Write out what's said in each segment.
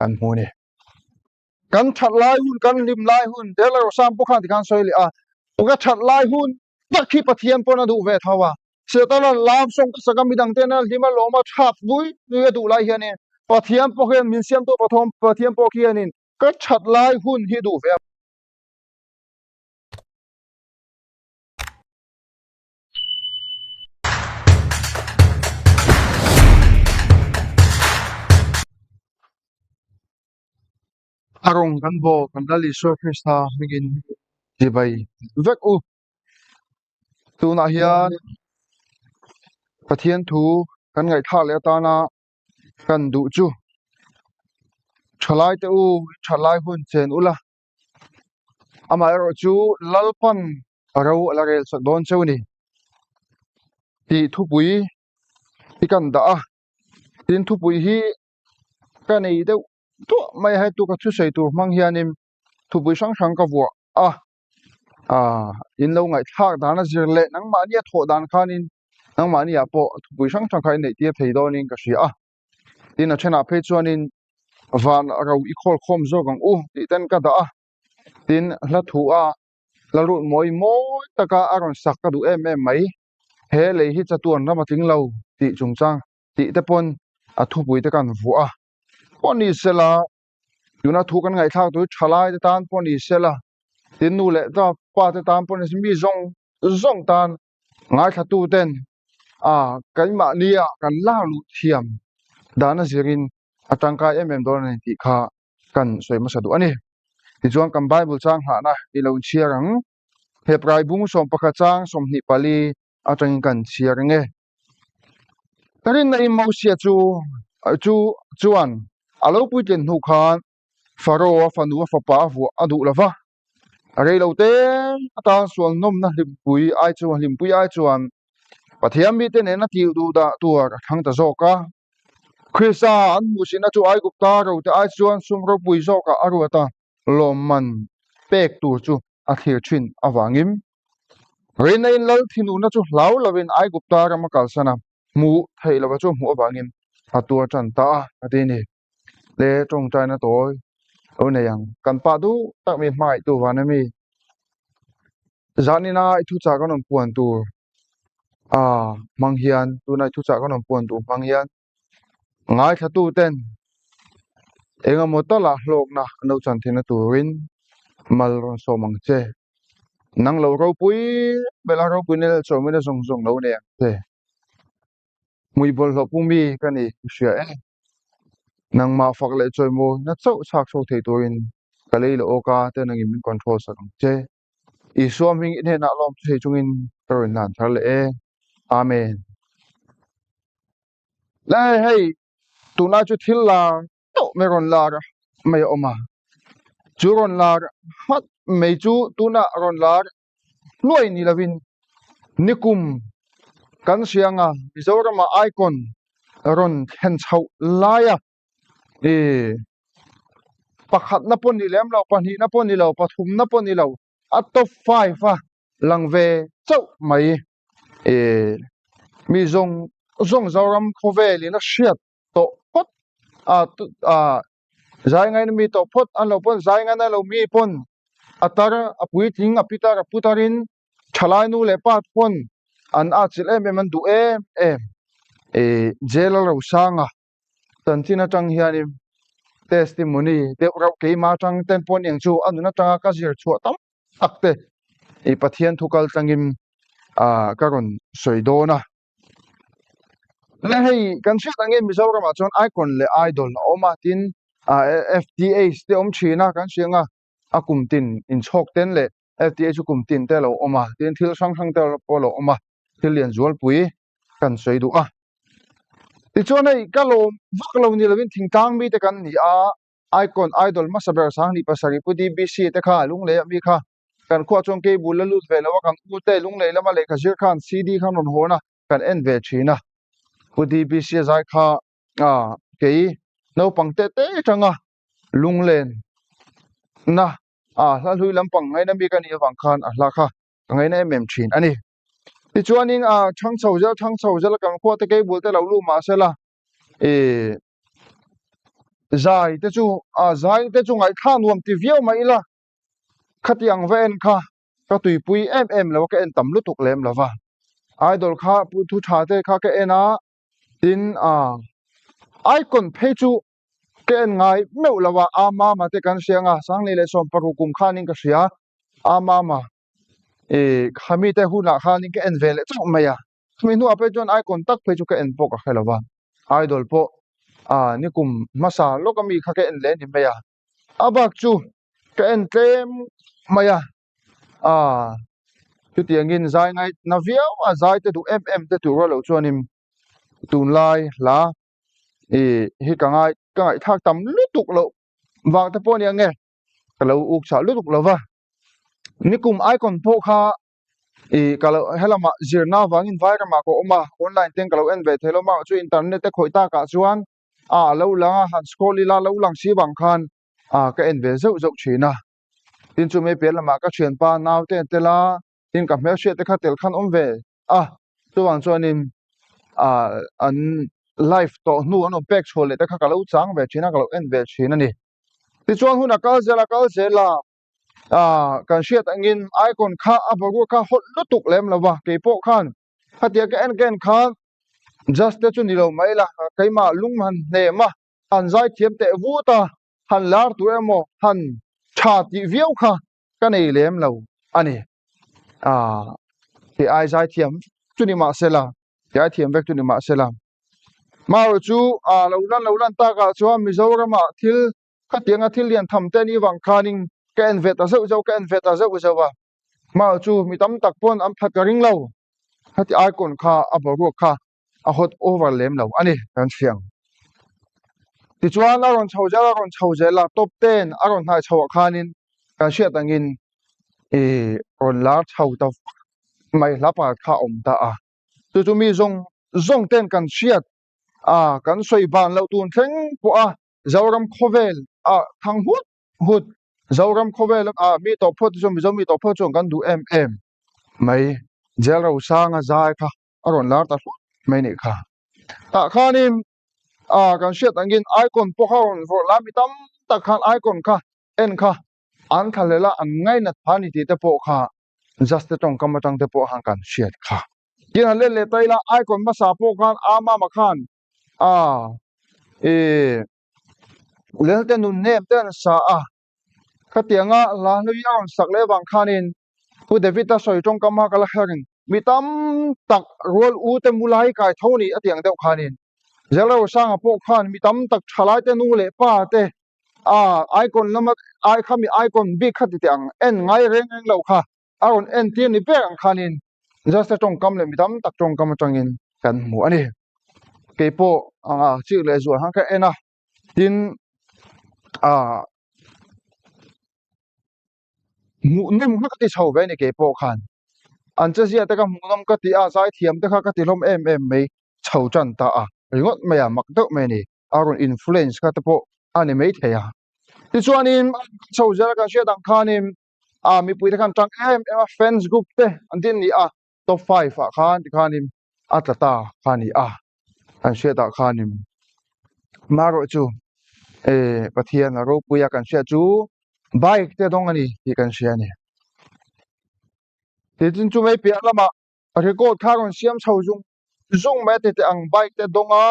kan hmu a ni. Kan that lai hun, kan hlim lai hun, Taylor Rosam pawh khan tikhan sawi leh a, ka that lai hun tak hi Pathian pawn a duh ve tho a, Setana love song ka sak a, midang ten a hlim a lawm a, thap vui vui a duh lai hianin Pathian pawh hian min siamtu Pathawm Pathian pawh khianin ka that lai hun hi duh ve a. A rawng kan baw kan Lal Isua Krista hmingin chibai vek u. Tunah hian Pathian thu kan ngaihthlak leh atana kan duh chu thalaite u thalai hun chen ula Amaherawhchu Lalpan ro a la rel sak dawn cheu a ni tih thupui hi kan dah a, tin thupui hi ka nei deuh duah mai a, hetu ka thusawi tur hmang hianin thupui hrang hrang ka vuah a, aaa in lo ngaihthlak dan a zir leh nangmahni a thawh dan khanin nangmahni ah pawh thupui hrang hrang kha in neih tir thei dawnin ka hria a. Tin a thenah phei chuanin van ro i khawl khawm zawk ang u tih ten ka dah a, tin hla thu a la rut mawi mawi taka a rawn sak ka duh em em mai, he lei hi chatuan ram a tling lo tih chungchang tih te pawn a thupui te kan vuah a, pawh ni sela tuna thu kan ngaihthlak tur hi thalai te tan pawh ni sela tin nu leh pa te tan pawh ni se mi zawng zawng tan ngaithlatu ten a keimahnia kan lak luh thiam dan a zirin a tangkai em em dawn a ni tih kha kan sawi hmasa duh a ni. Tichuan kan Bible chang nghahna i lo inchhiar ang. Hebrai bung 11 chang 24 atangin kan chhiar ang e. Rinna in Mosia chu chu chuan a lo puitlin hnu khan Pharaoh-a fanu a fapa a vuah a duh lo va, a rei lo te atan sual nawmna hlimpui ai chuan hlimpui ai chuan Pathian mite nena tih duh dah tur a thlang ta zawk a. Krista an hmuhsihna chu Aigupta rote ai chuan sum ropui zawkah a ruat a, lawmman pek tur chu a thlir thin avangin Rinna in lal thinurna chu hlau lovin Aigupta ram a kalsan a, hmuh theih lova chu hmuh avangin a tuar tan ta a, a ti a ni. Le tawngtaina tawi lo nei ang. Kan pa duh tak mi hmangaihtu van ami zanina i thuchah kan rawn puan tur a hmang hian tuna i thuchah kan rawn puan tur hmang hian ngaithla ten engemaw tala hlawkna an lo chan theihna turin mal rawn sawm ang che. Nang lo ropui bela ropui nel chawmina zawng zawng lo nei ang che. Hmui bawlhhlawh pung mi ka ni i hria e. Nangmah fak leh chawimaw na chauh chhak chho thei turin ka lei la awk a te nangin min control sak ang che. Isua hming i hnenah lawm thei chungin ka rawn hlan thar leh e. Amen. Le hei tunlai chu thil lar tawh mai rawn lar mai a awm a. Chu rawn lar hmat mai chu tunah rawn lar hnuai ni lovin nikum kan hrianga Mizorama icon rawn thlen chhoh laia ih pakhatna pawh ni lem lo pahnihna pawh ni lo pathumna pawh ni lo a top five a lang ve chauh mai ih mi zawng zawng Zoram khawvelin a hriat tawh phawt a ah zai ngaina mi tawh phawt an lo pawn zai ngaina lo mi pawn a tar a puitling a pitar a putar in thalai nu leh pa pawn an atchilh em em an duh em em ih jail a rosanga chanchin atang hianin testimony deuh reuh keimah atang ten pawh aniang chu a nun atanga ka zir chhuah tam tak te ih Pathian thu kal tlangin ah ka rawn sawi dawn a. Le hei kan hriat ang nge Mizoram ah chuan icon leh idol a awm a tin ah FTH te awm thin a kan hria ang a a kum tin inchhawk ten leh FTH chu kum tin te a lo awm a tin thil hrang hrang te pawh a lo awm a thil lian zualpui kan sawi duh a tichuan hei ka lawm vak lo ni lovin thingtlang mite kan ni a icon idol hmasa ber sanghnih pasarih pu DBC te kha lunglei ah mi kha kan khuah chuan cable la lut ve lo a kan u te lunglei lama lehkha zir khan CD khan rawn hawn a kan en ve thin a pu DBC a zai kha ah kei naupang te te atanga lunglen na ah hla hlui lampang ngaina mi ka nih avang khan a hla kha ka ngaina em em thin a ni tichuanin ah thang chho zel thang chho zel kan khua te cable te lo lut mahse la ih. Zai te chu a zai te chu ngaihthlak nuam ti viau mai ila khatiang va en kha ka tuipui em em lo a ka en tam lutuk lem lo va. Idol kha pu thu tha te kha ka en a tin a icon phei chu ka en ngai meuh lo a a mama te kan hria ang a sanglei leh sawm paruk kum khanin ka hria a mama ih khami te hunah khanin ka en ve leh chauh mai a chumi hnuah phei chuan icon tak phei chu ka en pawh ka hre lo va idol pawh ah nikum hmasa lawk ami kha ka en leh a ni mai a a bak chu ka en tlem mai a ah chutiangin zai ngai na viau a zai te duh em em te tur rual loh chuanin tunlai hla ih hi ka ngai ka ngaihthlak tam lutuk loh vang te pawh a ni ang e ka lo uk chah lutuk lo va nikum icon pawh kha ih ka lo helamah zirna avangin vai ramah ka awm a online ten ka lo en ve thei lo amaherawhchu internet te khawih takah chuan ah a lo lang a han scroll ila a lo lang si vang khan ah ka en ve zeuh zeuh thin a tin chu mai piah lamah ka thianpa nau te an tel a tin ka hmelhriat te kha tel khan awm ve a chuvang chuanin ah an live tawh hnu an rawn pek chhuah leh te kha ka lo chang ve thin a ka lo en ve thin a ni tichuan hun a kal zel a kal zel a ah kan hriat angin icon kha a boruak kha hawlh lutuk lem lo va keipawh khan khatia ka en ka en khan just te chu ni lo mai la keimah lung han hnem a han zai thiam teh vut a han lar tur emaw han tha tih viau kha ka nei lem lo a ni ah tih ai zai thiam chu ni mahse la tih ai thiam vek chu ni mahse la marawh chu ah lo lan lo lan takah chuan Mizoramah thil khatianga thil lian tham te anih vang khanin ka en ve ta zeuh zeuh ka en ve ta zeuh zeuh a marawh chu mi tam tak pawn an phat ka ring lo khati icon kha a boruak kha a hot over lem lo a ni kan hria ang. Tichuan a rawn chho zel a rawn chho zel a top ten a rawn hnai chho ah khanin kan hriat angin ih rawn lar chho ta mai hla pakhat kha a awm ta a chu chu mi zawng zawng ten kan hriat a kan sawi ban loh tun thleng pawh a Zoram khawvel a thang hut hut Zoram khawvel a mi tawh phawt te chuan Mizo mi tawh phawt chuan kan duh em em mai Jail Rosanga zai kha a rawn lar ta hlut mai nih kha tah khanin ah kan hriat angin icon pawh kha a rawn vawrh lai mi tam tak khan icon kha en kha an thlahlel a an ngainat phah a ni tih te pawh kha just te tawngkam atang te pawh khan kan hriat kha tin han let leh ta ila icon hmasa pawh khan a mama khan ah ih lelte nun nem te an sa a Khatianga hla hlui a rawn sak leh avang khanin Pu David-a sawi tawngkam a kal a hrerin mi tam tak rual u te mu lai kai tho ni a tih ang deuh khanin Zelrosanga pawh khan mi tam tak thalai te nu leh pa te a icon lama ai kha mi icon bik kha ti teh ang en ngai reng reng lo kha a rawn entir ni ber ang khanin Just-a tawngkam leh mi tam tak tawngkam atangin kan hmu a ni. Keipawh chik leh zual khan ka en a. Tin, ah hmuhnawm kha ka ti chho ve a ni kei pawh khan. An chezia te kha hmuhnawm ka ti a, zaithiam te kha ka ti hlawm em em mai chho tan ta a, ringawt mai a, mak deuh mai a ni. A rawn influence kha te pawh a ni maithei a. Tichuanin chho zel a kan hriat ang khanin ah mipui te khan tang em em a, fans group te an din ni a, top 5 ah khan tikhanin a tla ta kha a ni a. Kan hriatah khanin marawh chu eh Pathian a ropui a kan hriat chu bike te dawng a ni tih kan hria a ni. Tin chu mai piah lamah record kha rawn siam chho zung zung mai a tete ang bike te dawng a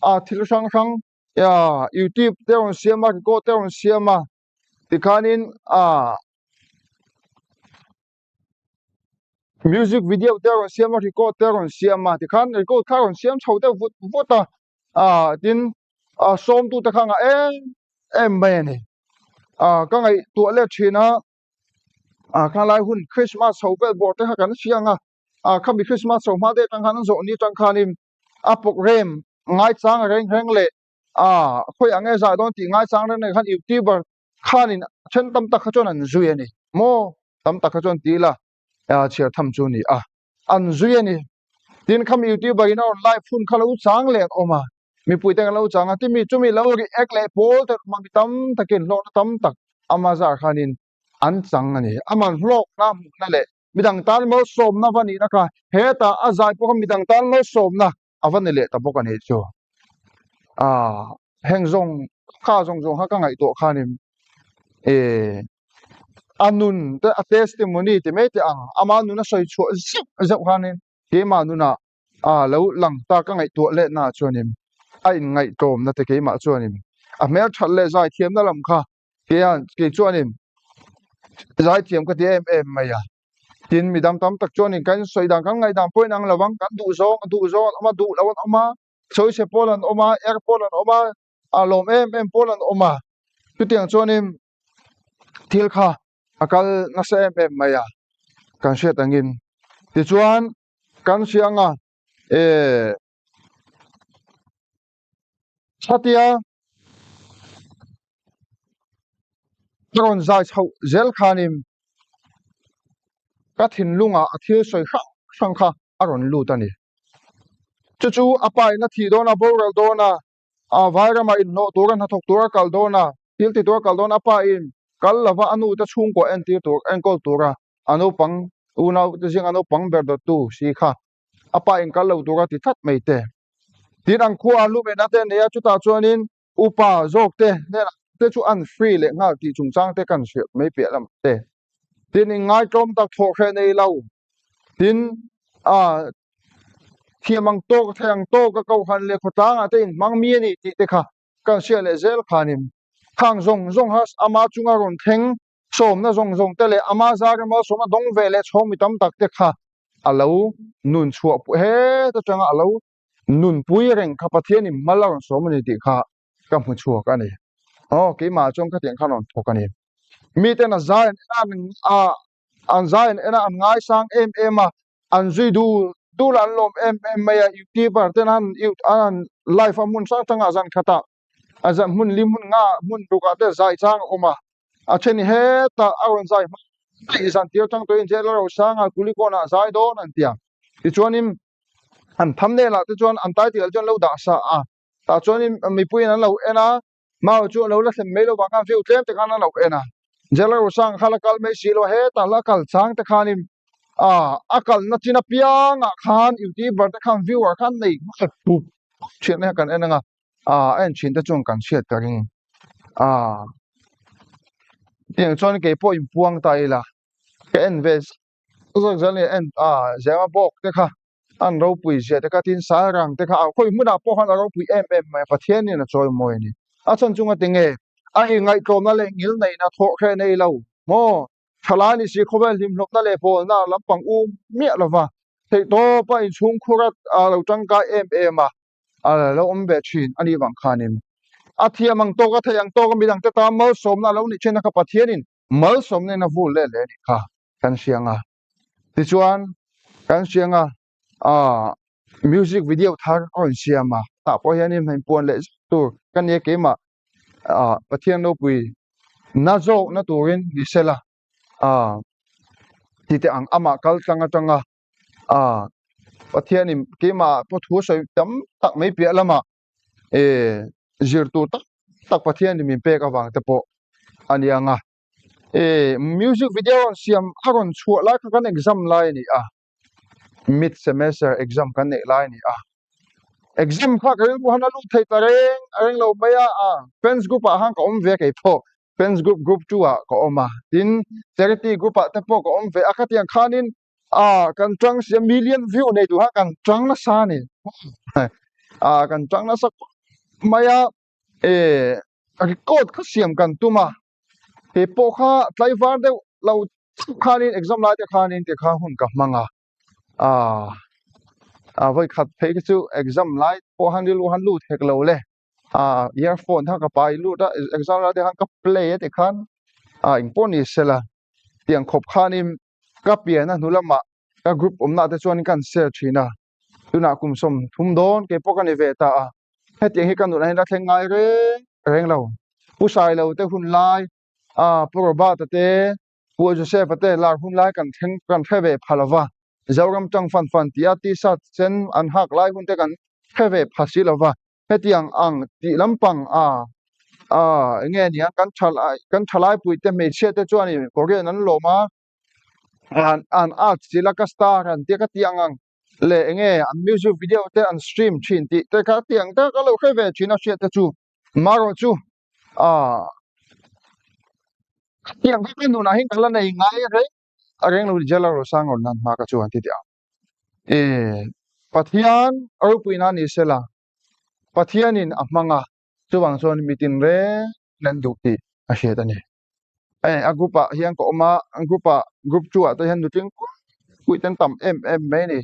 ah thil hrang hrang ah youtube te rawn siam a record te rawn siam a tikhanin ah Music video te a rawn siam a record te a rawn siam a tikhan record kha a rawn siam chho deuh vut vut a ah tin ah sawmtu te kha a ngah em em mai a ni ah ka ngaihtuah let thin a ah khalai hun Christmas chho vel bawr te kha kan hria ang a ah khami Christmas chho hma deuh atang khan an zawh ni atang khanin a programme ngaichang reng reng leh ah khawi ang nge zah dawn tih ngaichang reng reng khan youtuber khanin then tam tak kha chuan an zui a ni maw tam tak kha chuan ti ila chhiar tham chu a ni a an zui a ni tin khami youtuber in a rawn live hun kha lo chang leh an awm a mipui te kan lo chang a timi chumi lo react leh pawl te awm a mi tam takin hlawkna tam tak ama zar khanin an chang a ni aman hlawkna hmuhna leh midang tan malsawmna va nihna kha hetah a zai pawh kha midang tan malsawmna a va ni leh ta bawk a nih chu ah heng zawng. Kha zawng zawng kha ka ngaihtuah khanin eh a nun te a testimony ti mai teh ang ama nun a sawi chhuah zeuh zeuh khanin keimah nunah a lo lang ta ka ngaihtuah let naah chuanin a inngaihtlawmna te keimah chuanin a hmelthat leh zaithiamna lam kha keian kei chuanin zaithiam ka ti em em mai a. Tin, mi dang tam tak chuanin kan sawi dan kan ngaihdan pawh inang lo ang, kan duh zawng duh zawng an awm a, duh loh an awm a, sawichhe pawl an awm a, er pawl an awm a, a lawm em em pawl an awm a. Chutiang chuanin thil kha a kal nasa em em mai a, kan hriat angin. Tichuan, kan hria anga eh Khatia ka rawn zai chhoh zel khanin ka thinlungah a thil sawi hrang hrang kha a rawn lut a ni. Chu chu a pa in a thih dawn a, boral dawn a, a vairamah inhlawh tura hnathawk tura kal dawn a, thil ti tura kal dawn a pa in kal lova a nu te chhungkua entir tur enkawl tura a naupang unau te zinga naupang ber dawttu si kha a pa in kal lo tura ti tlat mai te. Tin an khua an lumen a te nei a, chutah chuanin upa zawk te hnenah te chu an free leh nghal tih chungchang te kan hrilh mai piah lam te. Tin in ngaitlawm tak thawh hreh nei lo. Tin a thiam ang tawk thei ang tawk a kohhran leh khawtlangah te in hmang mi a ni tih te kha kan hriat leh zel khanin khang zawng zawng kha ama chunga rawn thleng sawmna zawng zawng te leh ama zar emaw sawmna dawng ve leh chhawng mi tam tak te kha a lo nun chhuah het atanga a lo nunpui reng kha Pathianin hmal a rawn sawm a ni tih kha ka hmu chhuak a ni. Aw keimah chuan khatiang khan rawn thawk a ni. Miten a zai an en a, an zai an en a, an ngaisang em em a, an zui dul dul a, an lawm em em mai a, youtuber ten an an live a hmun hrang hrangah zan khatah a zan hmun li hmun nga hmun rukah te zai chang a awm a, a then hi hetah a rawn zai hma daih zan tir atang tawhin jail a rosanga kulikawnah zai dawn an ti a, tichuanin an thumbnail ah te chuan an title ah chuan lo dah sa a, tah chuanin mipuiin an lo en a, mau chu a lo la thlen mai lo vang khan view tlem te khan an lo en a, jail a rosanga kha la kal mai si lo a, hetah la kal chang te khanin ah a kalna chin apiangah khan youtuber te khan viewer khan nei nghal pup pup thin a kan en ang a. ah a en thin te chuan kan hriat ka ring ah tiang chuan kei pawh inpuang ta ila ka en ve zawk zel a ni en ah zema bawk te kha an ropui zia te kha tin sairang te kha ah khawi hmunah pawh khan a ropui em em mai a Pathianin a chawimawi a ni a chhan chunga tinge a inngaihtlawmna leh ngilneihna thawh hreh nei lo maw Thalai ni si khawvel hlimhlawpna leh pawlna lampang um miah lova theihtawpa inchhungkhur a lo tangkai em em a. a lo awm ve thin a nih vang khanin a thiam ang tawk a theih ang tawk a midangte tan malsawmna a lo nih thin a kha Pathianin malsawmna in a vul leh leh a nih kha kan hria ang a. Tichuan kan hria ang a aah music video thar a rawn siam a tah pawh hianin hmeipuan leh zet tur ka nia keimah aah Pathian ropui na zawkna turin ni sela aah titeh ang amah kal tlang atanga a Pathianin keimah pawh thu sawi tam tak mai piah lamah eh zir tur tak tak Pathianin min pek avang te pawh a ni ang a eh music video rawn siam a rawn chhuah lai kha kan exam lai a ni a mid semester exam kan neih lai a ni a exam kha ka rilru han a lut thei ta reng a reng lo mai a a fans group ah khan ka awm ve kei pawh fans group group two ah ka awm a tin charity group ah te pawh ka awm ve a khatiang khanin a kan tang sia million view nei duh a kan tang nasa a ni a kan tang nasa mai a e record kha siam kan tum a he pawh kha tlaivar deuh lo khanin exam lai te khanin ti kha hun ka hmang a a a vawi khat phei kha chu exam lai pawh han rilru han lut hek lo le a earphone kha ka pai lut a exam lai te khan ka play a tikhan a engpawh ni sela tiang khawp khanin ka pian a hnu lamah ka group awmna te chuan kan share thin a tunah kum 30 dawn kei pawh ka ni ve ta a hetiang hi ka nunah hian a thleng ngai reng reng lo pu Sailo te hun lai a pu Robert-a te pu Joseph-a te lar hun lai kan thleng kan hre ve pha lova Zoram tang fan fan tih a t-shirt sen an hak lai hun te kan hre ve pha si lova hetiang ang tih lampang a a enge nia kan tha kan thalai pui te hmeichhia te chuanin Korean an lawm a an an art chil a ka star an tia ka tih ang ang leh enge an music video te an stream thin tih te kha tiang te ka lo hre ve thin a hriat te chu marawh chu. Ah, tiang kha ka nunah hian ka la nei ngai reng a reng lo ni Jailer Rosang rawn lan hma ka chuan ti teh ang. E, Pathian ropuina ni sela, Pathianin a hmang a, chuvang chuan mitin reng an duh tih a hriat a ni. E, a group ah hian ka awm a, group ah group 2 ah te hian nutling pui te an tam em em mai a ni.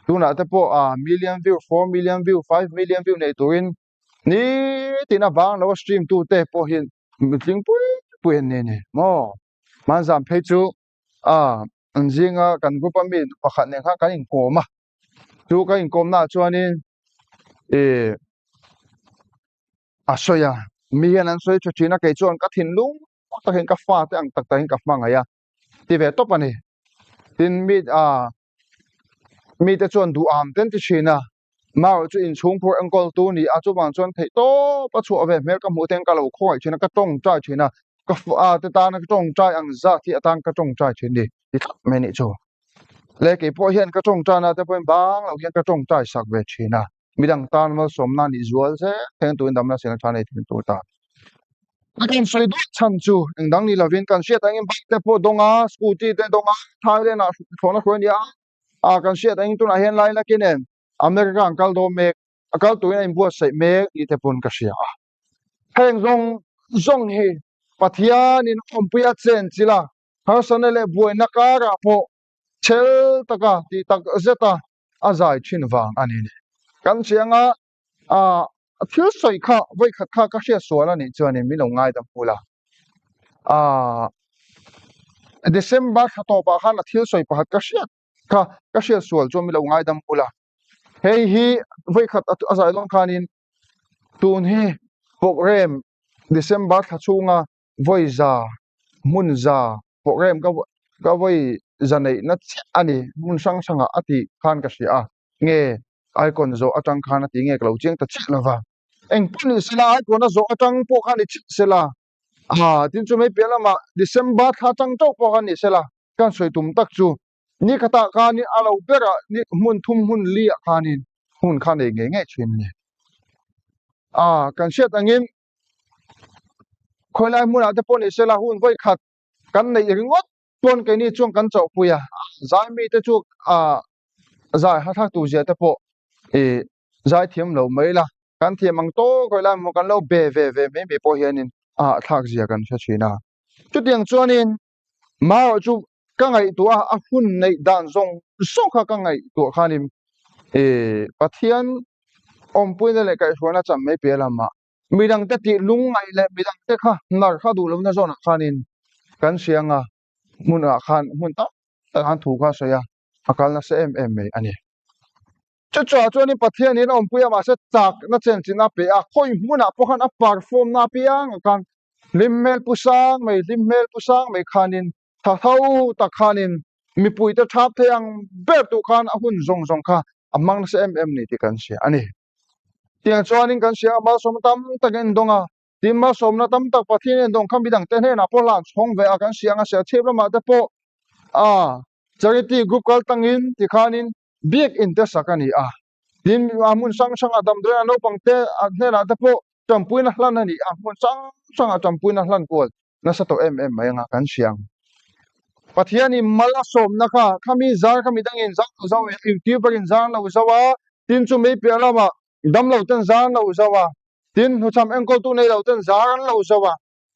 Tunah te pawh a million view, 4 million view, 5 million view nei turin nitin a vang lo a stream tu te pawh hi nutling pui pui an ni a ni maw. Hmanzam phei chu a an zinga kan group a mi pakhat nen khan kan inkawm a, chu kan inkawmna ah chuanin ih a sawi a, mi hian an sawi tha thin a kei chuan ka thinlung takin ka fate ang tak takin ka hmangaih a ti ve tawp a ni. Tin mi ah mite chuan duh am ten ti thin a, Marawh chu inchhungkhur enkawltu ni a, chuvang chuan theih tawp a chhuah ve hmel ka hmuh ten ka lo khawngaih thin a, ka tawngtai thin a, ka fa te tana ka tawngtai ang zat hi atan ka tawngtai thin ni ti thlap mai nih chu. Le kei pawh hian ka tawngtaina te pawhin bang lo hian ka tawngtai sak ve thin a, midang tan malsawmna nih zual zel thleng turin damna sena tha nei thin tur tan. A kan sawi duah chhan chu engdang ni lovin kan hriat angin bike te pawh dawng a, scooty te dawng a, Thailand ah thlawhna hruai a ni a, a kan hriat angin tunah hian lai lakin em America an kal dawn mek a kal turin a inbuatsaih mek tih te pawn ka hria a heng zawng zawng hi Pathianin awmpuia chen chila harsatna leh buaina karah pawh chhel taka tih tak zeta a zai thin vang a ni kan hria anga a thil sawi kha vawikhat kha ka hriat sual a nih chuanin min lo ngaidam hmul a a December thla tawpah khan a thil sawi pakhat ka hriat kha ka hriat sual chuan min lo ngaidam hmul a hei hi vawikhat a zai dawn khanin tun hi program December thla chhunga vawi za hmun za program ka ka vawi za neihna chiah a ni hmun hrang hrangah a tih khan ka hria a nge icon zawh atang khan a ti nge ka lo chiang ta chiah lova eng pawh ni sela icon a zawh atang pawh khan ni chiah sela a tin chu mai piah lamah December thla atang chauh pawh khan ni sela kan sawi tum tak chu ni khatah khanin a lo berah ni hmun thum hmun li ah khanin hmun kha nei ngei ngei thin a ni a kan hriat angin khawilai hmunah te pawh ni sela hun vawi khat kan neih ringawt pawn keini chuan kan chauhpui a zai mite chu ah zai hathlak tur zia te pawh ih zai thiam lo mai la kan thiam ang tawk hawi lai maw kan lo be ve ve mai mai pawh hianin a hahthlak zia kan hre thin a chutiang chuanin marawh chu ka ngaihtuah a a hun neih dan zawng zawng kha ka ngaihtuah khanin ih Pathian awmpuina leh kaihhruaina chan mai piah lamah Midangte tih lungngaih leh midangte kha hnar kha duh lohna zawnah khanin kan hria anga hmunah khan hmun tam tak khan thu kha a sawi a, a kal nasa em em mai a ni. Chu chuah chuanin Pathianin a awmpui a mahse chakna chenchin a pe a, khawi hmunah pawh khan a perform na apiangah khan hlim hmel pu sang mai, hlim hmel pu sang mai khanin tha tho tak khanin mipuite thap thei ang ber tur khan a hun zawng zawng kha a hmang nasa em em ni tih kan hria a ni. Tiang chuanin kan hria a, malsawmna tam tak a indawng a, tin malsawmna tam tak Pathian a indawng kha midang te hnenah pawh hlan chhawng ve a kan hria ang a, Serchhip lamah te pawh a charity group kal tangin tikhanin biakinn te sak a ni a, tin a hmun hrang hrangah damdawiin a naupang te hnenah te pawh tanpuina hlan a ni a, hmun hrang hrangah tanpuina hlan kual nasa tawh em em mai anga kan hria ang. Pathianin mal a sawmna kha khami zar kha midangin zar lo zau e, youtuber in zar lo zau a, tin chu mei piah lamah damlo ten zar lo zau a, tin hnuchham enkawltu nei lo ten zar an lo zau a,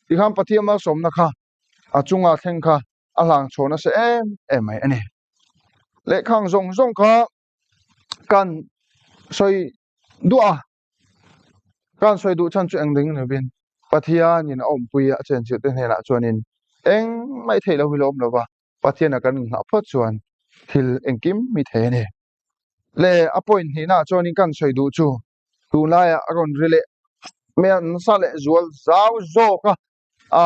tikhan Pathian malsawmna kha a chunga thleng kha a hlang chhuah nasa em em mai a ni. Lehkhang zawng zawng kha kan sawi duah a. Kan sawi duh chhan chu eng ding lovin Pathianin a awmpui a chenchilh te hnenah chuanin engmah i theih loh hi lo awm lova, Pathiana kan inngah phawt chuan thil engkim mi thei a ni. Le a point hnihnaah chuanin kan sawi duh chu tunlaiah a rawn ri leh mai a, nasa leh zual zau zawk a, a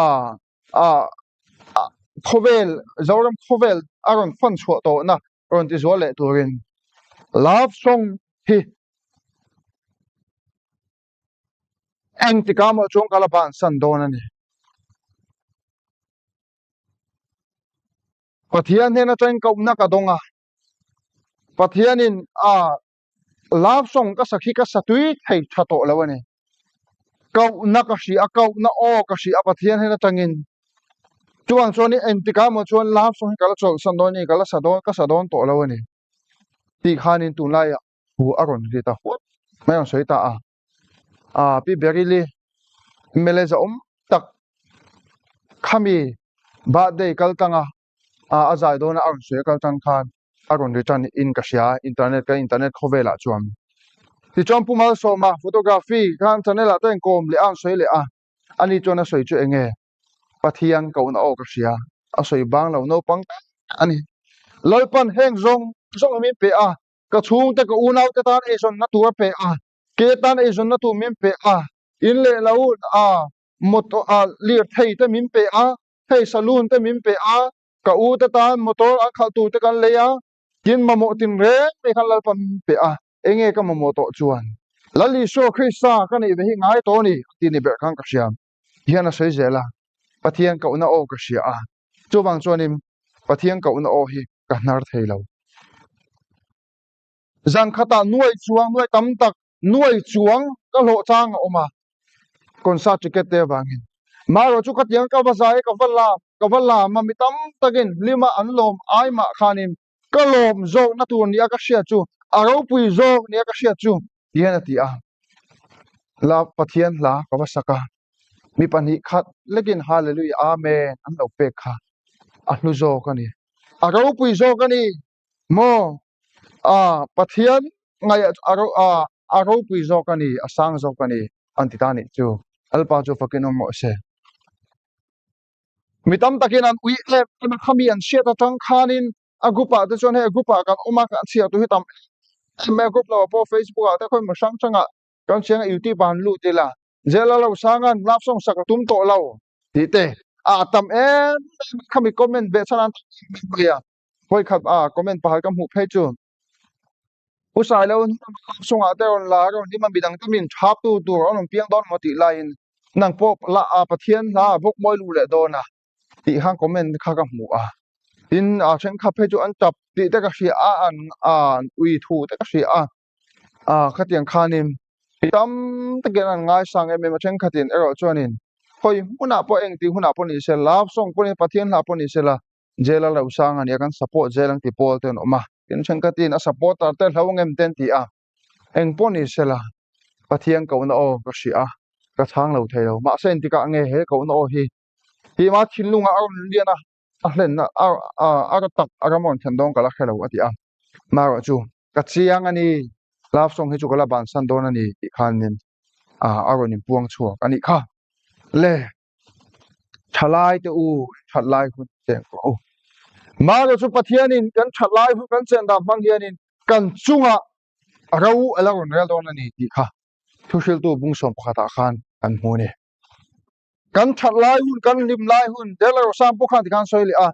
a khawvel Zoram khawvel a rawn fan chhuah tawhna rawn ti zual leh turin love song hi engtikah maw chuan ka la bansan dawn a ni. Pathian hnen atangin kohna ka dawng a, Pathianin a love song ka sak hi ka sa tui thei tha tawh lo a ni. Kohna ka hria a, kohna aw ka hria a Pathian hnen atangin. Chuvang chuan engtikah emaw chuan love song hi ka la chawlhsan dawn a ni, ka la sa dawn, ka sa dawn tawh lo a ni tih khanin tunlaiah thu a rawn ri ta huat mai a rawn sawi ta a. Aa Pi Beryl-i mla zahawm tak khami birthday kal tanga a zai dawna a rawn sawi a kal tan khan a rawn return in ka hria internet ka internet khawvelah chuan. Tichuan Pu Malsawma photography khan channel ah te a inkawm leh a an sawi leh a, ani chuan a sawi chu eng nge Pathian kohna aw ka hria a sawi bang lo naupang tak a ni. Lalpan heng zawng zawng hi min pe a, ka chhungte ka unaute tan eizawnna tur a pe a, ke tan eizawnna tur min pe a, in leh lo a motor a lirthei te min pe a, hei saloon te min pe a, ka u te tan motor an khalh tur te kan lei a, tin mamawh tin reng mai khan Lalpa min pe a, enge ka mamawh tawh chuan Lal Isua Krista ka neih ve hi ngai tawh a ni a ti ni ber khan ka hria hian a sawi zel a, Pathian kohna aw ka hria a, chuvang chuanin Pathian kohna aw hi ka hnar thei lo. Zan khatah nuai chuang, nuai tam tak, nuai chuang ka hlawh chang a awm a, concert ticket te avangin. Marawh chu khatiang ka va zai, ka va lam, ka va lam a, mi tam takin hlima an lawm ai mah khanin ka lawm zawkna tur nia ka hriat chu, a ropui zawk nia ka hriat chu tihian a ti a. La Pathian hla ka va sak a, mi pahnih khat lekin Hallelujah Amen an lo pek kha a hlu zawk a ni, a ropui zawk a ni. Maw? A, Pathian ngaih a ro, a, a ropui zawk a ni, a sang zawk a ni, an ti ta nih chu. Lalpa chu fakin awm rawh se. Mi tam takin an ui em em a, khami an hriat atang khanin a group ah te chuan hei a group ah kan awm a, kan chhiar tur hi tam em em a, group lo ah pawh Facebook ah te khawimaw hrang hrang ah kan chhiang a, YouTube ah han lut ila, Zela lo sangan love song sak a tum tawh lo tih te a tam em em a, khami comment beh chhan an tam em em mai a. Hawi khat a comment pakhat ka hmuh phei chu Pu Sailo hnung chungah te rawn la rawn hlim a midang te min thap tu tur an rawn piang dawn maw tih laiin nang pawh la a Pathian hla a bawk mawi lu leh dawn a tih khan comment kha ka hmu a tin a thenkhat phei chu an tap tih te ka hria a an an ui thu te ka hria a a khatiang khanin mi tam takin an ngaisang em em a thenkhatin erawh chuanin hawi hmunah pawh engti hunah pawh ni se love song pawh ni Pathian hla pawh ni sela Jail a lo sang a nia kan support zel ang ti pawl te an awm a, tin thenkhatin a supporter te hlo ngem te an ti a, eng pawh ni sela Pathian kohna aw ka hria a, ka chhang lo thei lo, mahse engtikah nge he kohna aw hi hi ma thinlungah a rawn lian a, a hlenna a a ra tak a ram a rawn thlen dawn ka la hre lo a ti a, marawh chu ka chiang a ni, love song hi chu ka la bansan dawn a ni tih khanin a rawn inpuang chhuak a nih kha le. Thalai te u, that lai hun cheng rawh u. Mahrawh chu Pathianin kan that lai hun kan chen dan hmang hianin kan chungah ro a la rawn rel dawn a ni tih kha thuhriltu bungsawm pakhatah khan kan hmu a ni. Kan that lai hun, kan hlim lai hun, Dellarosang pawh khan tikhan sawi leh a,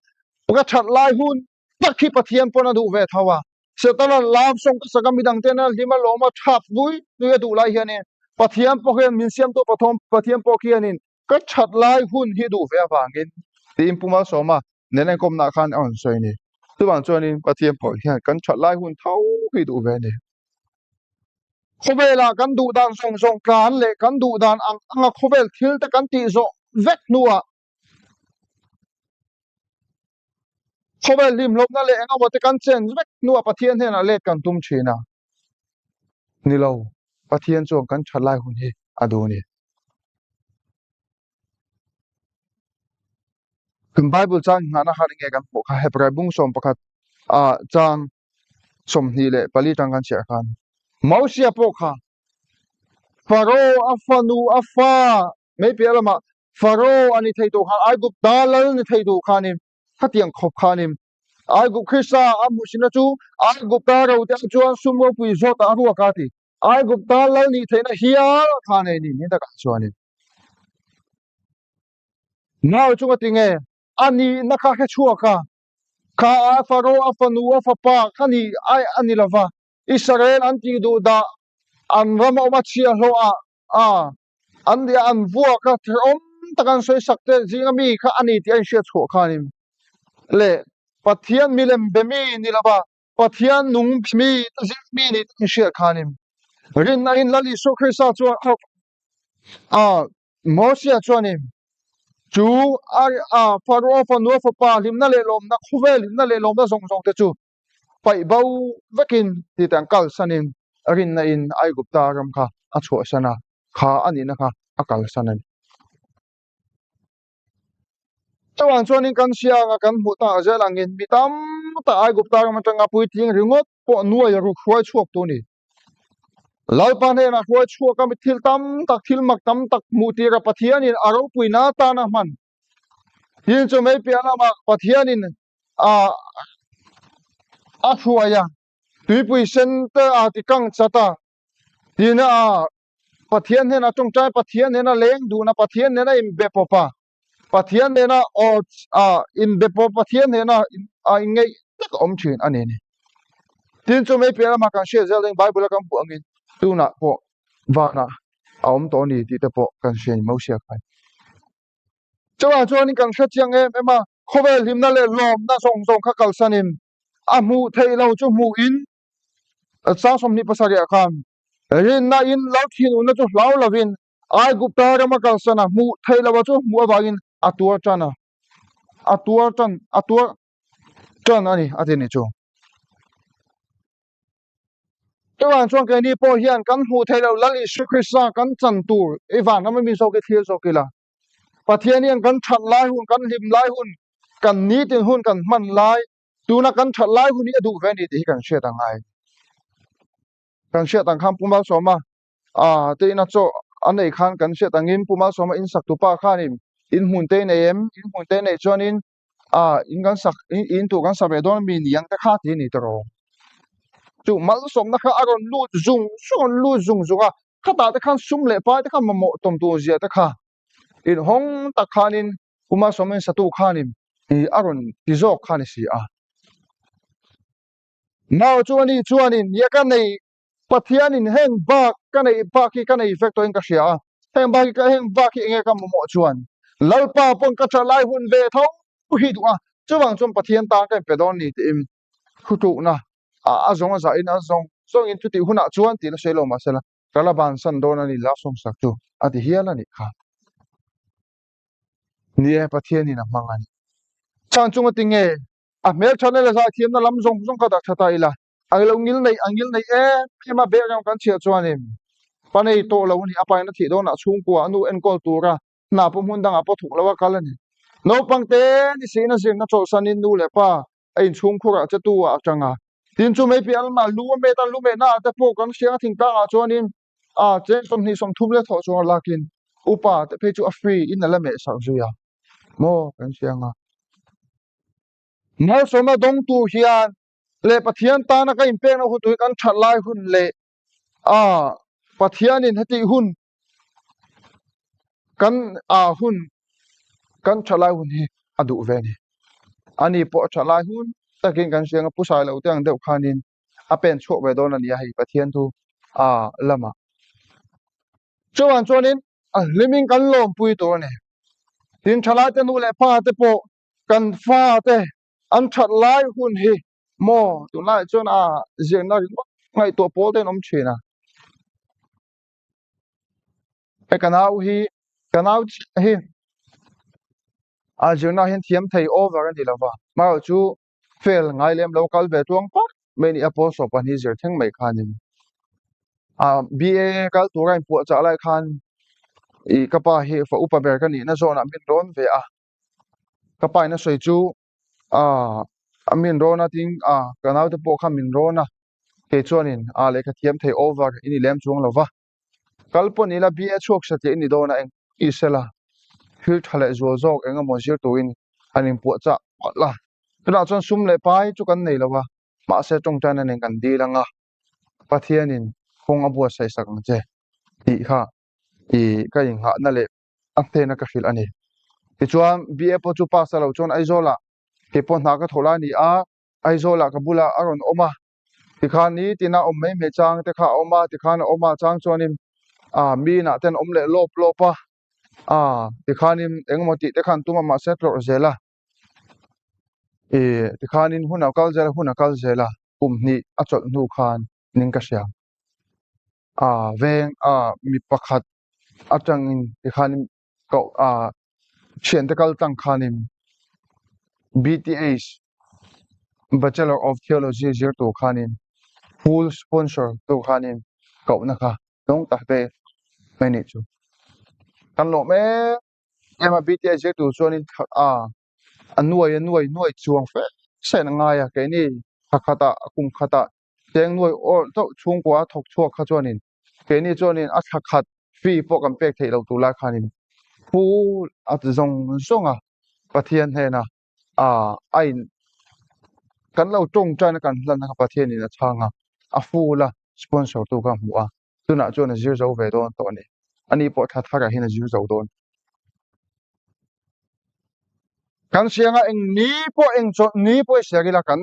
ka that lai hun tak hi Pathian pawn a duh ve tho a, Setana lam sawng ka sak a, midang ten a hlim a lawm a, thap vui vui a duh lai hianin Pathian pawh hian min siamtu Pathawm Pathian pawh khianin ka that lai hun hi duh ve avangin tiin Pu Malsawma nen enkawmna khan a rawn sawi a ni. Chuvang chuanin Pathian pawh hian kan that lai hun tho hi duh ve a ni. Khawvelah kan duh dan zawng zawng tlan leh kan duh dan ang anga khawvel thil te kan tih zawh vek hnuah Khawvel hlimhlawpna leh eng emaw te kan chen vek hnuah Pathian hnenah let kan tum thin a. Ni lo, Pathian chuan kan that lai hun hi a duh a ni. Kan Bible chang inghahna khan enge kan hmuh kha Hebrai bung 11 ah chang 24 tang kan chhiar khan Mosia pawh kha Pharaoh a fanu a fa mai piah lamah Pharaoh a ni thei duh khan Aigupta lal ni thei duh khanin khatiang khawp khanin Aigup Krista a hmuhsina chu Aigupta rote ah chuan sum ropui zawtah a ruak a ti. Aigupta lal nih theihna hial a thla nei ni ni takah chuanin nau chunga tinge a nihna kha hre chhuak a, kha a Pharaoh a fanu a fapa kha ni ai a ni lova Israel an tih duh dah an ram a awm a chhiahhlawh ah a, an nia an vuak a, hrehawm tak an sawi sak te zinga mi kha a ni tih a inhriat chhuah khanin leh Pathian milem be mi ni lova Pathian nung be mi te zinga mi ni tih a inhriat khanin rinna in Lal Isua Krista chuan a. A Mosia chuanin chu a a Pharaoh fanua fapa hlimna leh lawmna khawvel hlimna leh lawmna zawng zawng te chu paih bo vekin ti te an kalsanin rinna in Aigupta ram kha a chhuahsan a, kha a nihna kha a kalsan a ni. Chuvang chuanin kan hria anga kan hmuh tak zel angin mi tam tak Aigupta ram atanga puitling ringawt pawh nuai ruk hruai chhuak tu a ni. Lalpa hnenah hruai chhuak a mi thil tam tak thil mak tam tak hmuh tira Pathianin a ropuina atana hman. Tin chu mei piah lamah Pathianin a a hruai a, tuipui sen te a ti kang chat a, tin a Pathian hnenah tawngtai Pathian nena leng duhna Pathian nena inbe pawp a, Pathian nena aw a inbe pawp Pathian nena a inngeih tak a awm thin a ni ni. Tin chu mei piah lamah kan hriat zel ding Bible a kan hmuh angin tunah pawh vanah a awm tawh a ni tih te pawh kan hria ni Mosia khan. Chuvang chuanin kan hre chiang em em a, khawvel hlimna leh lawmna zawng zawng kha kalsanin a hmuh theih lo chu hmuhin Sang 27 ah khan rinna in lo thinurna chu hlau lovin Aigupta rama kalsan a hmuh theih loh chu hmuh avangin a tuar tan a, a tuar tan a tuar tan a ni a ti ni chu. Chuvang chuan keini pawh hian kan hmuh theih loh Lal Isua Krista kan chan tur i van rama mi zawk i thlir zawk ila. Pathian hian kan that lai hun, kan hlim lai hun, kan nitin hun kan hman lai Tuna kan that lai hun hi a duh ve a ni tih hi kan hriat ang ngai. Kan hriat ang khan Pu Malsawma ah te ina chaw a neih khan kan hriat angin Pu Malsawma in sak tupa khanin in hmun te nei em, in hmun te nei chuanin ah in kan sak in in tur kan sa ve dawn mi ni ang te kha ti a ni ta rawh. Chu Malsawmna kha a rawn lut zung zung a rawn lut zung zung a, khatah te khan sum leh pai te kha mamawh tawm tur zia te kha inhawng tak khanin Pu Malsawmin satu khanin ih a rawn ti zawk kha a ni si a. Nau chu ani chuanin nia ka nei Pathianin heng bak ka neih bak hi ka nei vek tawhin ka hria a, heng bak hi ka heng bak hi enge ka mamawh chuan Lalpa pawn ka tha lai hun ve tho hi duh a, chuvang chuan Pathian tan ka inpe dawn ni tiin thutlukna a zawng a zahin a zawng zawngin chutih hunah chuan tih la sawi lo mahsela ka la bansan dawn a ni love song sak chu a ti hial a nih kha. Ni e, Pathianin a hmang a ni. Chhan chunga tinge a hmelthatna leh zaithiamna lam zawng zawng kha dah tha ta ila, a lo ngil neih a ngil neih em em a background kan chhiah chuanin pa nei tawh lo a ni, a pain a thih dawnah chhungkua a nu enkawl tura hna pawh hmun dangah pawh thawk lo a kal a ni. Naupang te ni siin a zirna chawlhsanin nu leh pa a inchhungkhurah che tu ah a tang a. Tin chu mei piah lamah lu a met a, lu mehna ah te pawh kan hriang a thingtlangah chuanin a cheng 20 30 leh thawh chuang a lakin upa te phei chu a free in a la meh sak zui a maw kan hriang a. Malsawmna dawng tur hian leh Pathian tana ka inpekna hun tur hi kan that lai hun leh a Pathianin hetih hun kan a hun kan tha lai hun hi a duh ve a ni. Ani pawh a tha lai hun takin kan hria ang a, pu Sailo te ang deuh khanin a pen chhuak ve dawn a ni a hei Pathian thu a lamah. Chuan chuanin a hlimin kan lawmpui tur a ni. Tin thalaite nu leh pa te pawh kan fa te an that lai hun hi maw tunlaiah chuan a zirna ringawt ngaihtuah pawl te an awm thin a. He ka nau hi ka nau chiah hi a zirna hian thiam thei over a ni lova amaherawh chu fail ngai lem lo kal ve tluang phawt mai a ni a pawl sawp pahnih zir thleng mai khanin a BA kal tura inpuahchah lai khan ih ka pa hi fa upa ber ka nihna zawnah min rawn ve a ka pa in a sawi chu a min rawn a tin a ka naute pawh kha min rawn a. Kei chuanin a lehkha thiam thei over i ni lem chuang lo va, kal pawh ni ila BA chhuak satliah i ni dawn a eng i sela thil tha leh zual zawk eng emaw zir turin han inpuah chah palh a. Tunah chuan sum leh pai chu kan nei lo va, mahse tawngtaina nen kan dil ang a, Pathianin kawng a buatsaih sak ang che tih kha i ka inghahna leh a hnena ka hrilh a ni. Tichuan BA pawh chu pass a lo chuan Aizawlah kei pawh hna ka thawh lai a ni a, Aizawlah ka bulah a rawn awm a, tikhan nitin a awm mai mai chang te kha a awm a, tikhan a awm a chang chuanin ah mi inah te an awm leh lawp lawp a, ah tikhanin engemaw tih te kha an tum a mahse a tlawrh zel a, ih tikhanin hun a kal zel a hun a kal zel a kum hnih a chawlh hnu khan ning ka hria ah veng ah mi pakhat. atangin tikhanin koh ah thiante kal tlang khanin BTH Bachelor of Theology zir tur khanin full sponsor tur khanin kohna kha dawng ta ve mai nih chu. Kan lawm em em a BTH zir tur chuanin a nuai a nuai nuai chuang fe se a ngai a keini thla khatah kum khatah cheng nuai awrh chauh chhungkua a thawk chhuak kha chuanin keini chuanin a thla khat fee pawh kan pek theih loh tur lai khanin full a ti zawng zawng a Pathian hnena ah a in kan lo tawngtaina kan hlan kha Pathianin a chhang a a full a sponsor tu kha a hmu a tunah chuan a zir zo ve dawn tawh a ni ani pawh thla tharah hian a zir zo dawn. Kan sianga eng ni pawh eng chawlh ni pawh i siar ila kan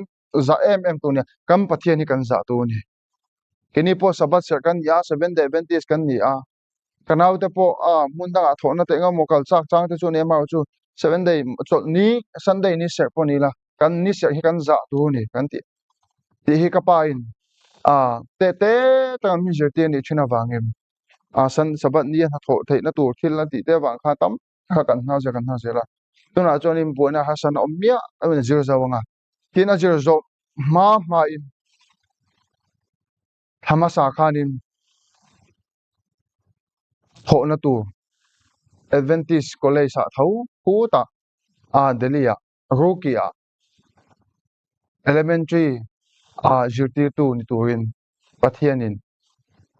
zah em em tur nia kan Pathian hi kan zah tur a ni. Keini pawh Sabbath serh kan ni a, Seventh Day Adventist kan ni a, ka naute pawh a hmun dangah thawhna teh engemaw kal chak chang te chu a ni amaherawh chu Seventh Day chawlh ni Sunday ni serh pawh ni ila kan ni serh hi kan zah tur a ni kan tih tih hi ka pa in a teh te taka min zirtir a nih thin avangin a Sun Sabbath ni a hnathawh theihna tur thil a tih te avang khan tam kha kan hna zel kan hna zel a tunah chuanin buaina harsatna awm miah a in zir zo ang a tin a zir zawh hma hmain thla hmasa khanin thawhna tur Adventist College ah tho khutah a Delhi ah Roorkee ah Elementary ah zirtirtu ni turin Pathianin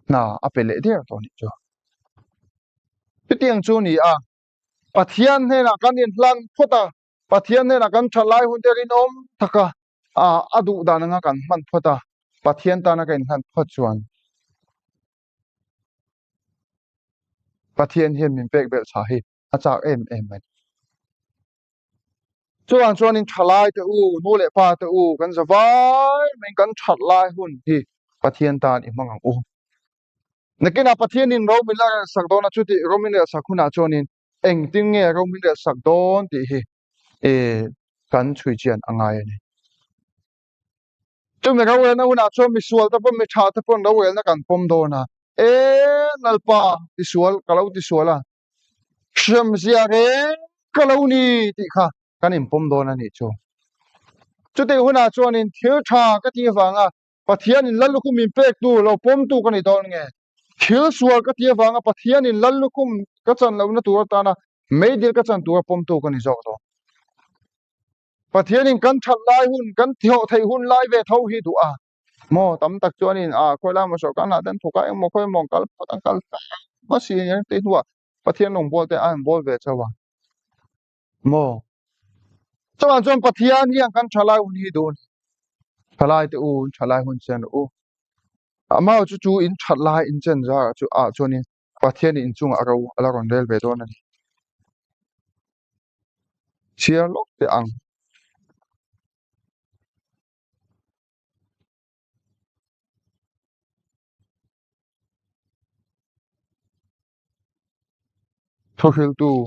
hna a pe leh der tawh a nih chu. Chutiang chu a ni a, Pathian hnenah kan inhlan phawt a, Pathian hnenah kan tha lai hun te rinawm taka a duh dan anga kan hman phawt a, Pathian tana ka inhlan phawt chuan Pathian hian min pek belh chhah hi a chak em em a ni. Chuvang chuanin thalai te u, nu leh pa te u, kan za vai maiin kan that lai hun hi Pathian tan i hmang ang u. Nakinah Pathianin ro min la relsak dawn a, chutih ro min relsak hunah chuanin engtin nge ro min relsak dawn tih hi kan chhui chian a ngai a ni. Chumi rorelna hunah chuan misual te pawn mi tha te pawn rorelna kan pawm dawn a, E Lalpa, tisual ka lo tisual a, hremzia reng ka lo ni tih kha kan inpawm dawn a nih chu. Chutih hunah chuanin thil tha ka tih avanga Pathianin Lal lukhum min pektu lo pawmtu ka ni dawn nge? Thil sual ka tih avanga Pathianin Lal lukhum ka chan lohna tur atana meidil ka chan tura pawmtu ka ni zawk dawn. Pathianin kan that lai hun, kan thawh theih hun lai ve tho hi duh a. Maw tam tak chuanin a khawi lai maw sawrkar hnah ten thawk a engmaw khawi emaw an kal phawt an kal ta si a tih hnuah Pathian rawngbâwl te a an bâwl ve chauh a. Maw chuvang chuan Pathian hian kan thalai hun hi duh a ni. Thalai te u thalai hun chen rawh u. Amah chu chu in that lai in chen zarah chu ah chuanin Pathianin inchungah ro a la rawn rel ve dawn a ni. Chhiar lawk teh ang. Thuhriltu.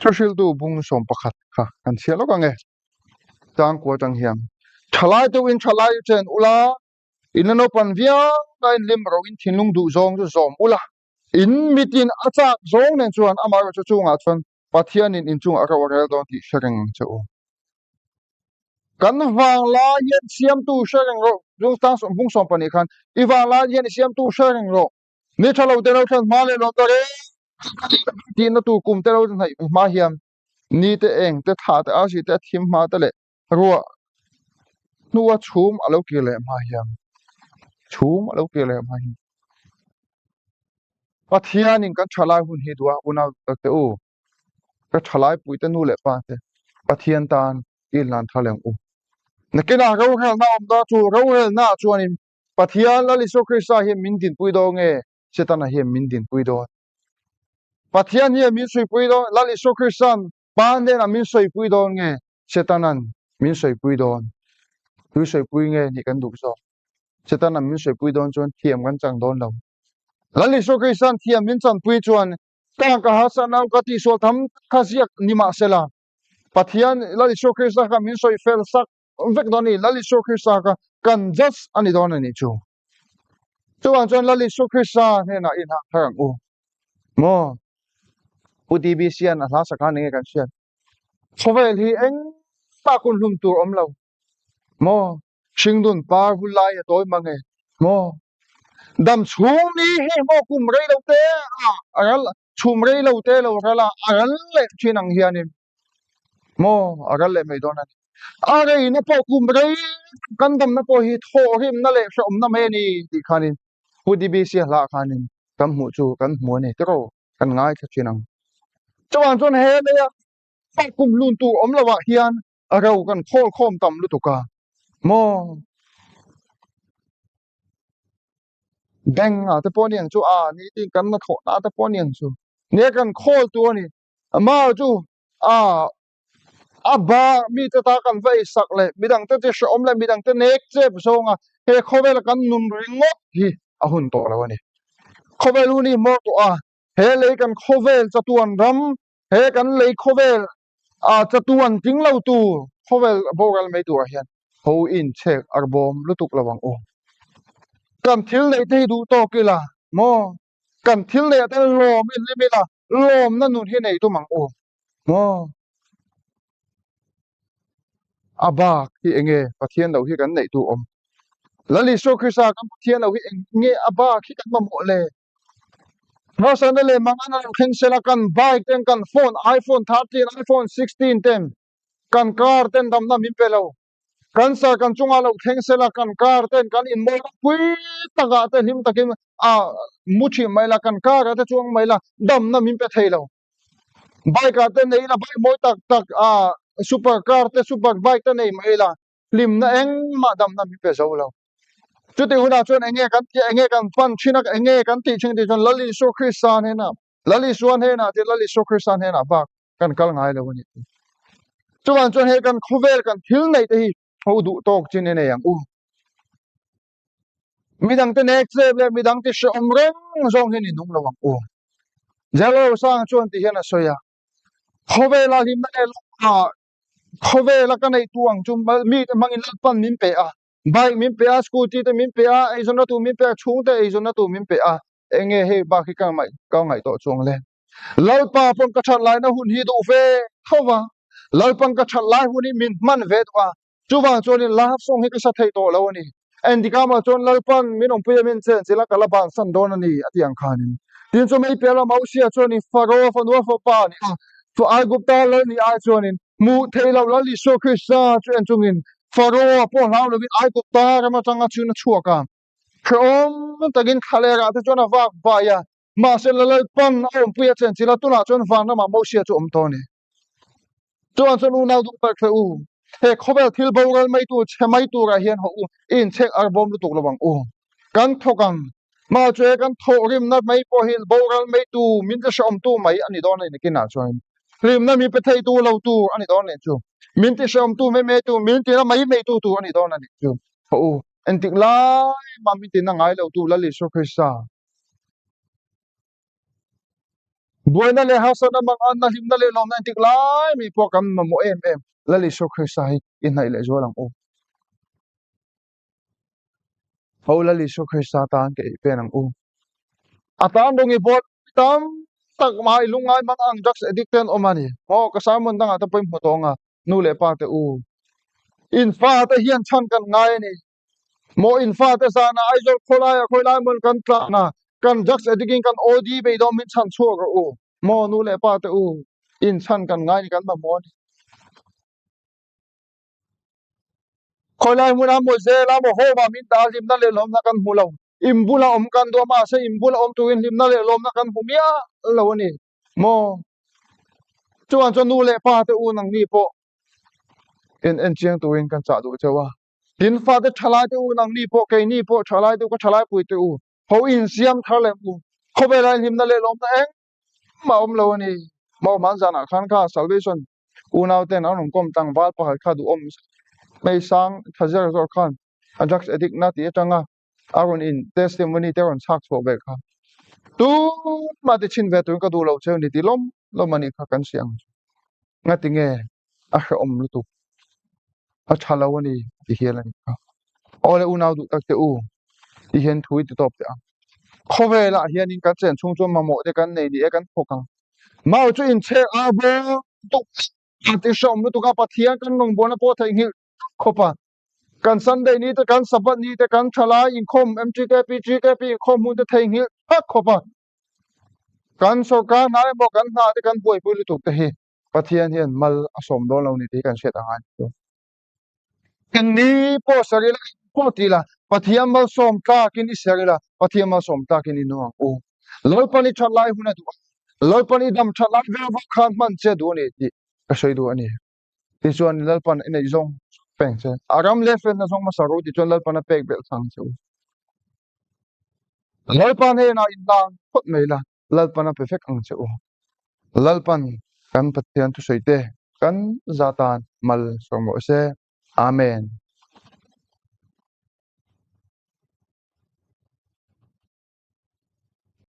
Thuhriltu bung 11 kha kan chhiar lawk ang e. Tlangkua atang hian thalai deuhin thalai chen ula In la naupan viau laiin lim ro in thinlung duh zawng chu zawm ula. In mitin a chak zawng nen chuan amaherawhchu chungah chuan Pathianin in chungah ro a rel dawn tih hre reng ang che u. Kan vanglai hian siamtu hre reng rawh, bung 12 khan i vanglai hian i siamtu hre reng rawh. Ni tha lo te lo thlen hma leh lo ta reng tihna tur kum te lo hnaih hma hian ni te eng te thla te arsi te a thim hma te leh Ruah hnua chhum a lo kir leh hma hian chhum a lo kir leh hma hian Pathianin kan thalai hun hi duh a unau te u ka thalai pui te nu leh pa te Pathian tan i inlan thar leh ang u. Nakinah rorelna a awm dawn chu rorelna ah chuanin Pathian Lal Isua Krista hian min dinpui dawn nge Setana hian min dinpui dawn? Pathian hian min suipui dawn Lal Isua Krista'n Pa hnenah min sawipui dawn nge Setanan min sawipui dawn? Tui sawipui nge nih kan duh zawk? Setanan min sawipui dawn chuan thiam kan chang dawn lo. Lal Isua Krista'n thiam min chanpui chuan Kang ka harsatna ka tihsual tham kha ziak ni mahsela Pathian Lal Isua Krista kha min sawi fel sak vek dawn a ni. Lal Isua Krista kha kan judge a ni dawn a nih chu. Chuvang chuan Lal Isua Krista hnenah i inhak thar ang u. Maw? Pu TBC an a hla sak khan enge kan hriat? Khawvel hi engmah kun hlum tur awm lo. Maw? Hringnun par hun lai a tawi mang e. Maw? Dam chhung ni hi maw kum rei lo te a ral chhum rei lo te lo ral a, a ral leh thin ang hianin maw a ral leh mai dawn a ni. A reina pawh kum rei kan damna pawh hi thawhrimna leh hrehawmna mai a ni tih khanin Pu DBC a hlah khanin kan hmuh chu kan hmu a ni tiraw kan ngaithla thin ang. Chuvang chuan he leia kum hlun tur awm lovah hian a ro kan khawl khawm tam lutuk a maw. Bank ah te pawh a ni ang chu a nitin kan la thawh na te pawh a ni ang chu nia kan khawl tur a ni amah chu a a bar mi te ta kan va ei sak leh midang te chi hrehawm leh midang te nek chep zawng a he khawvel kan nun ringawt hi a hun tawh lo a ni khawvel hun hi hmawr tawh a he lei kan khawvel chatuan ram he kan lei khawvel a chatuan tling lo tur khawvel boral mai turah hian ho inchhek a bawm lutuk lo ang u. Kan thil neih te hi duh tawk ila maw? Kan thil neih ah te lawm in hlim ila lawmna nun hi nei tum ang u maw? A bak hi enge Pathian lo hi kan neih tur awm? Lal Isua Krista kan Pathian lo hi eng nge a bak hi kan mamawh le? Harsatna leh mangan a lo thleng sela kan bike ten kan phone iPhone 13 iPhone 16 ten kan car ten damna min pe lo. Cancer kan chunga lo thleng sela kan car ten kan inmawi pui takah te hlim takin a mu thin mai la kan car ah te chuang mai la damna min pe thei lo. Bike ah te nei ila bike mawi tak tak a super car te super bike te nei mai ila hlimna engmah damna min pe zo lo. Chutih hunah chuan enge kan tih, enge kan pan thin a, enge kan tih thin tih chuan Lal Isua Krista hnenah, Lal Isua hnenah tih Lal Isua Krista hnenah bak kan kal ngai lo a ni. Chuvang chuan hei kan khawvel kan thil neih te hi ho duh tawk chin i nei ang u. Midangte nek chep leh midangte hrehawm reng zawng hian i nung lo ang u. Jallo Sang chuan ti hian a sawi a, khawvela hlimna leh lawmna Khawvela ka neih tu ang chu mite hmangin Lalpan min pe a, bike min pe a, scooty te min pe a, eizawnna tur min pe a, chhungte eizawnna tur min pe a, enge hei bak hi ka ngaih tawh chuang le. Lalpa pawn ka that laina hun hi duh ve tho va, Lalpan ka that lai hun hi min hman ve duh a, chuvang chuanin love song hi ka sa thei tawh lo a ni. Entikama chuan Lalpan min awmpui a min chen chilh a, ka la bansan dawn a ni a ti ang khanin. Tin chu mei piah lamah Usia chuanin Faro fanua fapa a ni a, Aigupta lal ni ai chuanin hmuh theih loh Lal Isua Krista chu en chungin Faro-a pawh hlau lovin Aigupta ram atanga chhun a chhuak a. Hrehawm takin thlalera te chuan a vak vai a, mahse Lalpan a awmpui a chen chilh a, tunah chuan vanramah Mosia chu a awm tawh a ni. Chuan chuan unau duh tak hle u, he khawvel thil boral mai tur chhe mai turah hian hawh u, i inchhek ar bawm lutuk lo ang u. Kan thawk ang, mah chu he kan thawh rimna mai pawh hi boral mai tu, min ti hrehawmtu mai a ni dawn a ni nakinah chuan. Hlimna min pe theitu lo tur a ni dawn a nih chu. Min ti hrehawmtu mai mai tu, min tina mai mai tu tur a ni dawn a nih chu. Hawh u, engtik lai mah min tina ngai lo tu Lal Isua Krista. Buaina leh harsatna manganna, hlimna leh lawmna entik lai mai pawh kan mamawh em em. Lal Isua Krista hi i hnaih leh zual ang u. Ho Lal Isua Krista tan ka ei pen ang u. A tan rawng i bawl tam tak mai lungngai mang ang drugs addict te an awm a ni. Maw ka sermon dangah te pawh i hmu tawng a, nu leh pa te u. In fa te hian chhan kan ngai a ni. Maw in fate zana Aizawl khawlaia khawilai hmun kan tlan a, kan drugs addict in kan OD beidawm min chhan chhuak rawh u. Maw nu leh pa te u, in chhan kan ngai ni kan mamawh a ni. Khawilai hmuna maw zela maw home ah min dah a hlimna leh lawmna kan hmu lo. In bula awm kan duh a mahse in bula awm turin hlimna leh lawmna kan hmu miah lo a ni. Maw chuan chuan nu leh pa te u nangni pawh in en chiang turin kan chah duh cheu a. Tin fate thalai te u nangni pawh keini pawh thalai te u ka thalai pui te u ho insiam thar leh u khawvela hlimna leh lawmna engmah awm lo a ni. Mauhman zanah khan kha Salvation unau ten an rawn kawm tlangval pakhat kha duhawm mai sang tha zer zawr khan a drugs addict na tih atanga a rawn in testimony te rawn chhak chhuah ve kha. Tumah ti chhin ve turin ka duh lo cheu ni tih lawm lawm a nih kha kan hria ang chu. Ngati nge a hrehawm lutuk, a tha lo a ni ti hial a nih kha. Aw le unau duh tak te u ti hian thu i ti tawp teh ang. Khawvelah hianin kan chen chhung chuan mamawh te kan nei ni e kan thawk ang. Mau chu inchhek a bawm tuk a ti hrehawm lutuk a, Pathian kan rawngbawlna pawh theihnghilh khawp a. Kan Sunday ni te, kan Sabbath ni te, kan thalai inkhawm MTKP, GKP inkhawm hun te theihnghilh thak khawp a. Kan sorkar hna emaw kan hna te kan buaipui lutuk te hi Pathian hian mal a sawm dawn lo ni tih hi kan hriat a ngai chu. Eng ni pawh ser ila, eng pawh ti ila, Pathian malsawm tlakin i ser ila, Pathian malsawm tlakin i nung ang u. Lalpan i that lai hun a duh a, Lalpan i dam that lai vel vak khan hman che duh a ni tih ka sawi duh a ni. Tichuan Lalpan i neih zawng peng che. A ram leh felna zawng hmasa ro tichuan Lalpan a pek belh thang che u. Lalpa hnenah inhlang phawt mai la, Lalpan a pe vek ang che u. Lalpan kan Pathian thusawi te kan za tan mal sawm rawh se. Amen.